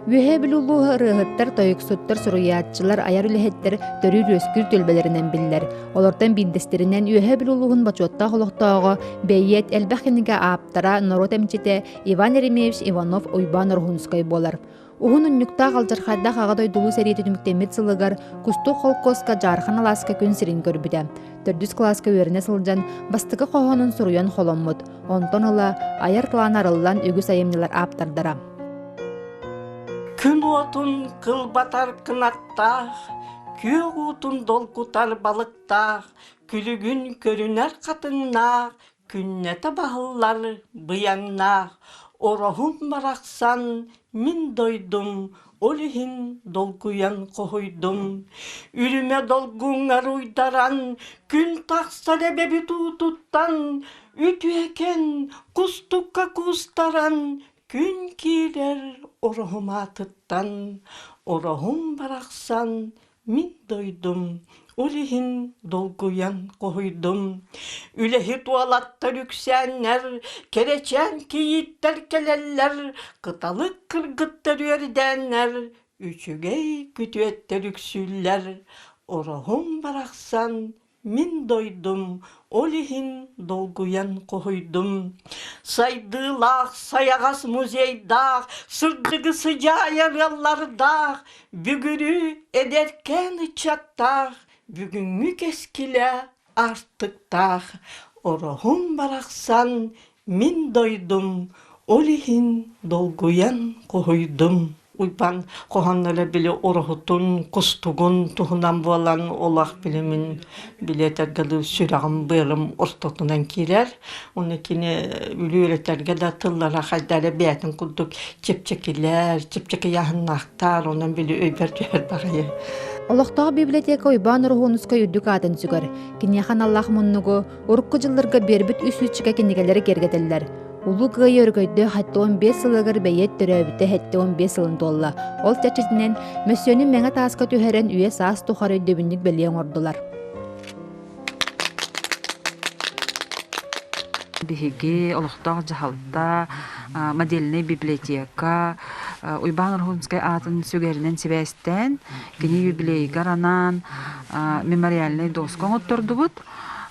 Үөһээ Бүлүү улууһа ырыаһыттар, тойуксуттар, суруйааччылар, айар үлэһиттэр төрүүр-үөскүүр түөлбэлэринэн биллэр. Олортон биирдэстэринэн Үөһээ Бүлүү улууһун бочуоттаах олохтооҕо, бэйиэт, элбэх кинигэ ааптара, норуот эмчитэ Иван Еремеевич Иванов Уйбаан Ороһуунскай буолар. Уһун унньуктаах алдьархайдаах Аҕа дойдулуу сэриитэ түмүктэммит сылыгар Кустук холкуоска Дьаархан алааска күн сирин көрбүтэ. Төрдүс кылааска үөрэнэ сылдьан бастакы хоһоонун суруйан холоммут. Онтон ыла айар талаан арыллан үгүс айымньылар ааптардара. Күн уотун кылбатар кынаттаах, күөх уутун долгутар балыктаах, күлүгүн көрүнэр хатыҥнаах, күннэтэ баһыллар быйаҥнаах, ороһум барахсан мин дойдум, ол иһин долгуйан хоһуйдум. Үрүмэ долгуҥҥар уйдаран, күн тахсар эбэбит уутуттан, үтүөкэн кустукка куустаран, күн киирэр ороһум аатыттан, ороһум барахсан Мин дойдум, ол иһин долгуйан хоһуйдум. Үлэһит уолаттар үксээннэр, кэрэчээн кийииттэр кэлэллэр, кыталык кыргыттар үөрдээннэр, үчүгэй күтүөттэр үксүүллэр. Ороһум барахсан Мин дойдум, ол иһин долгуйан хоһуйдум. Сайдыылаах сайаҕас музейдаах, сырдыгы сыдьаайар ыаллардаах, бүгүрү эдэркээн ыччаттаах, бүгүҥҥү кэскилэ аартыктаах, ороһум барахсан Мин дойдум, ол иһин долгуйан хоһуйдум. Уйбаан хоһоонноро били ороһутун, кустугун туһунан буолан олох били мин били этэргэ дылы сүрэҕим-быарым ортотунан киирэр. Уонна кини үлүөрэтэргэ да тыллара хайда эрэ бэйэтин курдук чэпчэкилэр, чэпчэки ыйааһыннаахтар, онон били өйбөр түһэр баҕайы. Олохтоох библиотека Уйбаан Ороһуунускай үрдүк аатын сүгэр. Киниэхэ аналлаах муннугу Урукку дьылларга биэрбит үс сүүсчэкэ кинигэлэри киэргэтэллэр. Улуу Кыайыы өрөгөйдөөх 75 сылыгар бэйиэт төрөөбүтэ 75 сылын туолла. Ол чэрчитинэн, мөссүөнүн мэҥэ тааска түһэрэн үйэ-саас тухары өйдөбүнньүк бэлиэ оҥордулар. Биһиги олохтоох дьаһалта, модельнай библиотека Уйбаан Ороһуунскай аатын сүгэринэн сибээстээн, кини юбилейыгар анаан мемориальнай доска оҥоттордубут.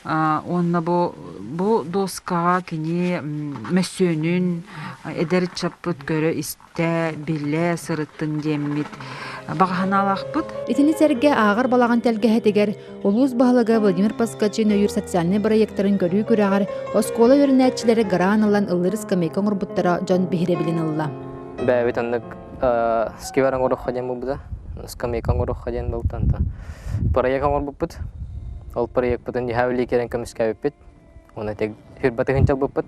Уонна бу бу дуоскаҕа кини мөссүөнүн эдэр ыччаппыт көрө-истэ, билэ сырыттын диэммит баҕа санаалаахпыт. Итини сэргэ ааҕар балаҕан тэлгэһэтигэр улуус баһылыга Владимир Поскачин өйүүр социальнай бырайыактарын көрүү күрэҕэр оскуола үөрэнээччилэрэ гран ылан ыллыыр ыскамыайка оҥорбуттара дьон биһирэбилин ылла. Бэйэбит оннук сквер оҥоруохха диэн буолбута. Скамейка оҥоруохха диэн буолта. Проект оҥорбуппут. Ол проекпытын дьиһээ үлии кэлэн көмүскээбиппит. Уонна тек хүрбэ тыһыынча ылбыппыт.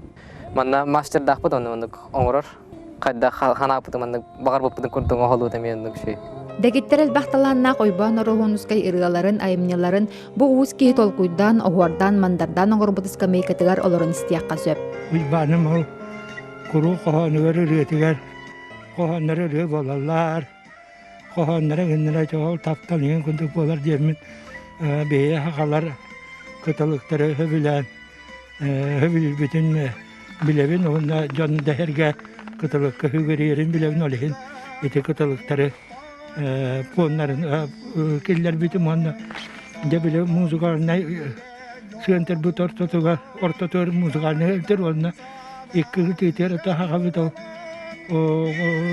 Манна мастердаахпыт онно оннук оҥорор. Хайдах ханааппытын маннык баҕарбыппытын курдук оһолуут эмиэ оннук үчүгэй. Дэгиттэр элбэх талааннаах Ойбоон Ороһуунускай ырыаларын, айымньыларын бу уус киһи толкуйдаан, оһуордаан, мандардаан оҥорбут ыскамыайкатыгар олорон истиэххэ сөп. Уйбааным ол куруук хоһоонугар ырыатыгар хоһоонноро ырыа буолаллар. Хоһоонноро гыннара ол таптал иҥин курдук буолар диэммин биһиги сахалар кыталыктары сөбүлээн сөбүлүүрбүтүн билэбин уонна дьон дэһэргэ кыталыкка сүгүрүйэрин билэбин ол иһин ити кыталыктары пуоннарын киллэрбитим уонна дьэ били музыкальнай сыантырбыт ортотугар ортотугар музыкальнай өлтөр уонна икки ытыытыгар таһаҕабыт ол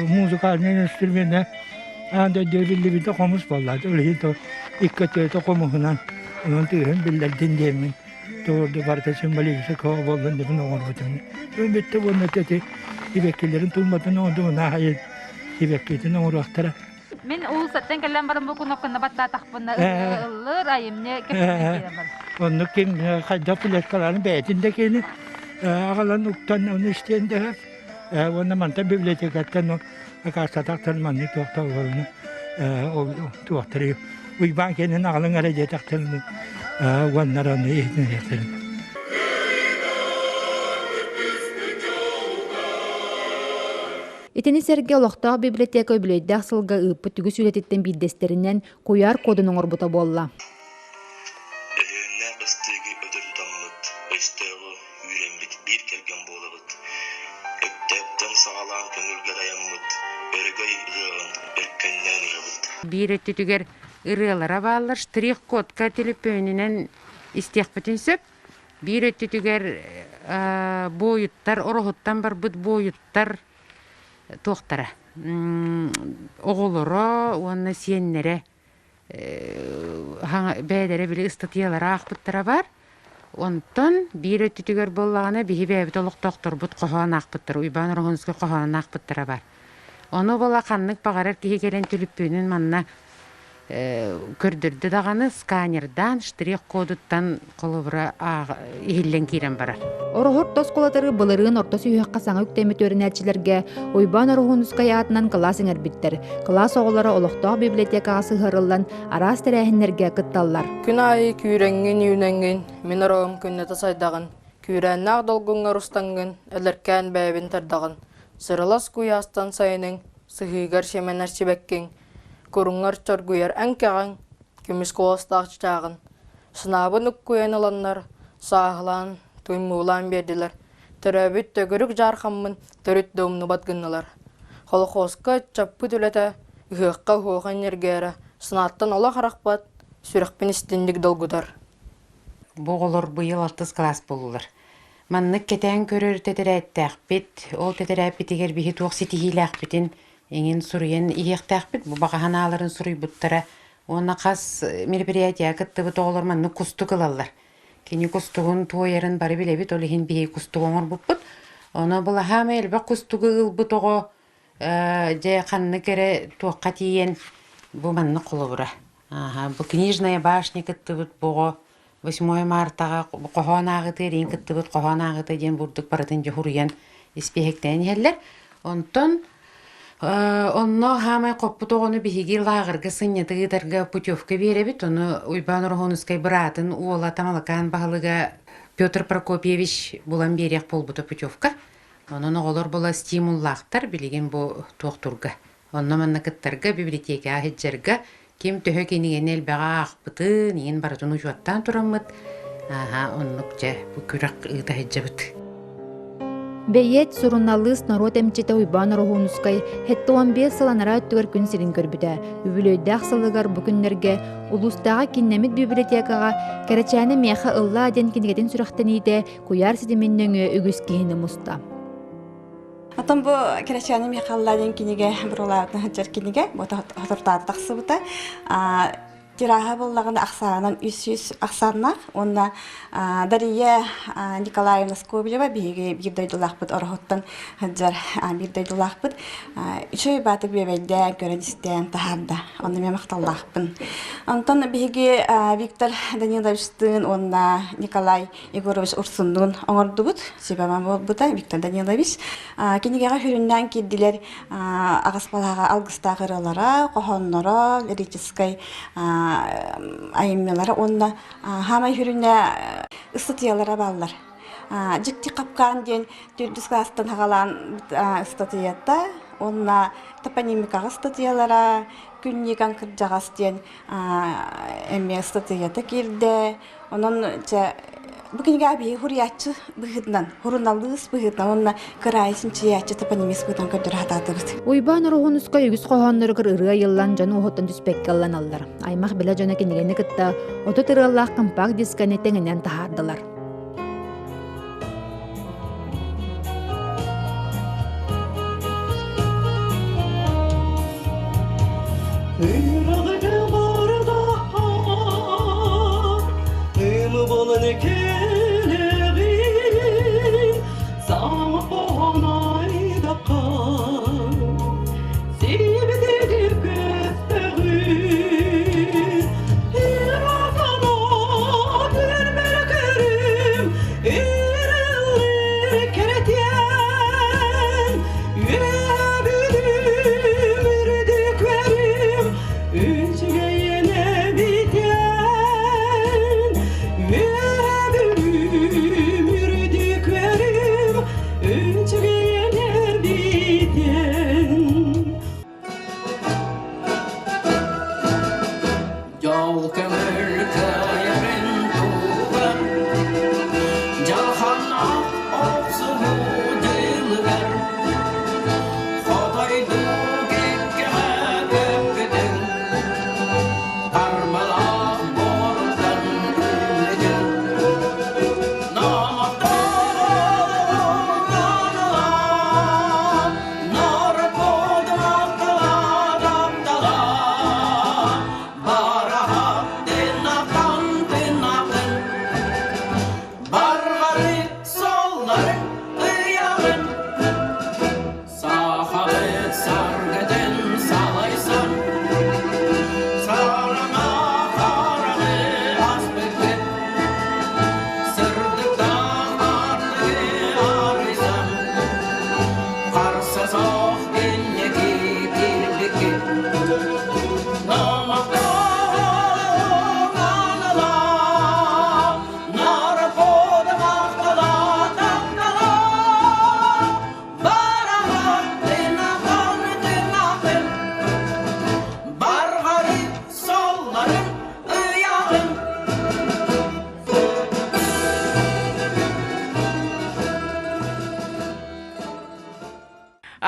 музыкальнай инструмена аан дойду биллибитэ хомус буолла ол иһин то икки өттүөтэ хомуһунан онон тыаһын биллэрдин диэммин туорду барыта символического буоллун диэн оҥорбутум бүттэ уонна ити сибэккилэрин тулматын оҥордум наһайын сибэккитин оҥоруохтара Мин уулуссаттан кэлэн баран бу кнопканы баттаатахпына ыллыр айымньы кэпсэтэн киирэн бар. Оннук ким хайдах флешкаларын бэйэтин да кини аҕалан уктан ону истиэн да уонна мантан библиотекаттан акаастатахтар маннык туохта олорну ол туохтары Уйбаан кэнин аҕалыҥ эрэ диэтэхтэрин уоннар ону иһитиннэриэхтэрин. Итини сэргэ олохтоох библиотека үбүлүөйдээх сылга ыыппыт үгүс үлэтиттэн биирдэстэринэн куйаар кодун оҥорбута буолла. Өһүөннээх быстыыгы өтөр тутаммыт, өстөөҕү үүрэммит биир кэргэн буолабыт. Өктөөптөн саҕалаан көҥүлгэ тайаммыт, өрөгөй ыһыаҕын. Биир өттүтүгэр ырыалара бааллар, штрих-кодка төлөпүөнүнэн истиэхпитин сөп. Биир өттүтүгэр буойуттар, ороһуттан барбыт буойуттар туохтара оҕолоро уонна сиэннэрэ бэйэлэрэ били ыстатыйалары аахпыттара баар. Онтон биир өттүтүгэр буоллаҕына биһи бэйэбит олохтоохторбут хоһоон аахпыттара, Уйбаан Ороһуунускай хоһоонун аахпыттара баар. Ону буола ханнык баҕарар киһи кэлэн түлүппүөнүн манна көрдөрдө даҕаны сканердаан штрих-кодуттан холобура иһиллэн киирэн барар. Ороһор тос кулатары былырыын орто сүһүөххэ саҥа үктэммит үөрэнээччилэргэ Уйбаан Ороһуунускай аатынан кылаас иҥэрбиттэр. Кылаас оҕолоро олохтоох библиотекаҕа сыһыарыллан араас тэрээһиннэргэ кытталлар. Күн аайы күүрэҥҥин үүнэҥҥин, мин ороҕум күннэтэ сайдаҕын, күүрээннээх долгуҥҥар устаҥҥын, элэркээн бэйэбин тардаҕын, сырылас куйаастан сайыныҥ, сыһыыгар симэнэр сибэккиҥ, куруҥҥар чоргуйар эҥкэҕиҥ, көмүс куоластаах чычааҕын, санаабын уккуйан ыланнар, сааһылаан, туймуулаан биэрдилэр, төрөөбүт төгүрүк дьаархаммын төрүт да умнубат гыннылар. Холохуоска чаппыт үлэтэ, ыһыахха уһуоха энергиярэ санааттан олох арахпат, сүрэхпин истинник долгутар. Бу оҕолор быйыл алтыс кылаас буоллулар. Маннык кэтээн көрөр тэтэрээттээхпит. Ол тэтэрээппитигэр биһи туох ситиһиилээхпитин эҥин суруйан иһиэхтээхпит. Бу баҕа санааларын суруйбуттара. Уонна хас мероприятияҕа кыттыбыт оҕолор маннык кустук ылаллар. Кини кустугун туойарын бары билэбит, ол иһин биһиги кустугу оҥорбуппут. Ону былаһаамай элбэх кустугу ылбыт оҕо дьэ ханнык эрэ туохха тиийэн бу маннык холобура. Бу книжная башня кыттыбыт бу оҕо 8 мартаҕа хоһоон ааҕытыы эриин кыттыбыт хоһоон ааҕыта диэн бурдук барытын дьуһуруйан испииһэктээн иһэллэр. Онтон онно хаамай хоппут оҕону биһиги лааҕырга сынньата ыытарга путевка биэрэбит. Ону Уйбаан Ороһуунускай быраатын уола Тамалакаан баһылыга Петр Прокопьевич булан биэриэх буолбута путевка. Онон оҕолор була стимуллаахтар билигин бу туохтурга. Онно манна кыттарга, библиотекаҕа сылдьарга ким төһө кинигэни элбэҕи аахпытын, иин барытын учуоттаан тураммыт, ааһа оннук дьэ бу күрэх ыыта сылдьабыт. Бэйиэт, суруналыыс, норуот эмчитэ Уйбаан Ороһуунускай 75 сыл анараа өттүгэр күн сирин көрбүтэ. Үбүлүөйдээх сылыгар бу күннэргэ улуустааҕы кииннэммит библиотекаҕа «Кэрэчээнэ миэхэ ыллаа» диэн кинигэтин сүрэхтэниитэ куйаар ситимин нөҥүө үгүс киһини муста. Оттон бу Кэрэчээни Михалла диэн кинигэ бурулаабытын сылдьар кинигэ бу соторутааҕыта тахсыбыта. Тираһа буоллаҕына ахсаанынан 300 ахсааннаах уонна Дария Николаевна Скобелева биһиги биир дойдулаахпыт Ороһуттан сылдьар биир дойдулаахпыт үчүгэй баатык бүөбэйдээн көрөн-истэн таһаарда. Онно мен махталлаахпын. Онтон биһиги Виктор Даниловичтыын уонна Николай Егорович Урсуннуун оҥордубут, сүбэмэ буолбута Виктор Данилович. Кинигэҕэ сүрүннээн киирдилэр аҕыс балаҕа алгыстаах ырыалара, хоһоонноро, лирическай айымньылара уонна хаамай сүрүнэ ыстатыйалара бааллар. Дьикти хапкаан диэн төрдүс кылаастан хаҕалаан ыстатыйата уонна топонимикаҕа ыстатыйалара, Күнньикан кырдьаҕас диэн эмиэ ыстатыйата киирдэ. Онон чэ бу кинигэҕэ биһиги суруйааччы быһыытынан, суруналыыс быһыытынан уонна кыраайы чинчийээччи топонимист быһыытынан көрдөрө сатаатыбыт. Уйбаан Ороһуунускай үгүс хоһоонноругар ырыа айыллан дьон уоһуттан түспэккэ ылланаллар. Аймах билэ дьоно кинигэни кытта 30 ырыалаах компакт-дисканы тэҥинэн таһаардылар. Дьол көҥүл кыайарын туһугар Дьалханнаах охсуһуу дьылыгар Хотойдуу кэккэҕэ көппүтүҥ.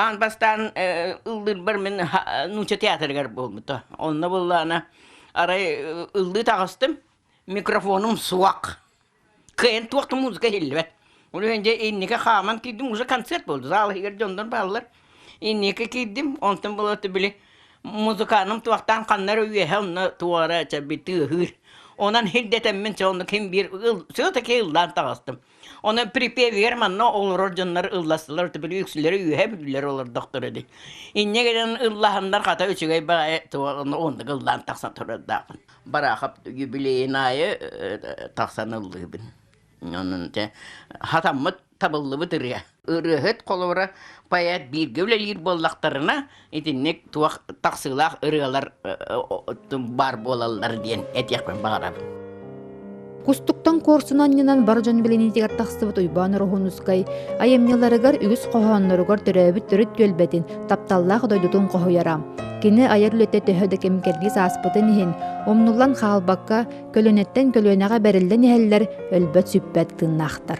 Аан бастаан ыллыырбар мин нуучча театрыгар буолбута. Онно буоллаҕына арай ыллыы таҕыстым, микрофонум суох. Кыайан туох да музыка иһиллибэт. Ол иһин дьэ инники хааман киирдим, уже концерт буолду. Зал иһигэр дьоннор бааллар. Инники киирдим, онтон буолла били музыканым туохтаан ханна эрэ үөһэ онно туора чэби тыаһыыр. Онон хирдэтэммин чэ онно ким биир все-таки ыллаан таҕыстым. Онон припевигэр манна олорор дьоннор ылластылар, били үксүлэрэ үөһэ бүлүүлэр олордохторо дии. Инньэ гынан ыллаһаннар хата үчүгэй баҕайы оннук ыллаан тахсан турардаахпын. Бараахап юбилейын аайы тахсан ыллыыбын. Онон дьэ хатаммыт табыллыбыт ырыа. Ырыаһыт холобура поэт бииргэ үлэлиир буоллахтарына итинник туох тахсыылаах ырыалар баар буолаллар диэн этиэхпин баҕарабын. Кустуктан куорсун анньынан бар дьон билиниитигэр тахсыбыт Уйбаан Ороһуунускай айымньыларыгар үгүс хоһоонноругар төрөөбүт төрүт түөлбэтин, тапталлаах дойдутун хоһуйара. Кини айар үлэтэ төһө да кэм кэрдиис ааспытын иһин, умнуллан хаалбакка, көлүөнэттэн көлүөнэҕэ бэриллэн иһэллэр, өлбөт-сүппэт тыыннаахтар.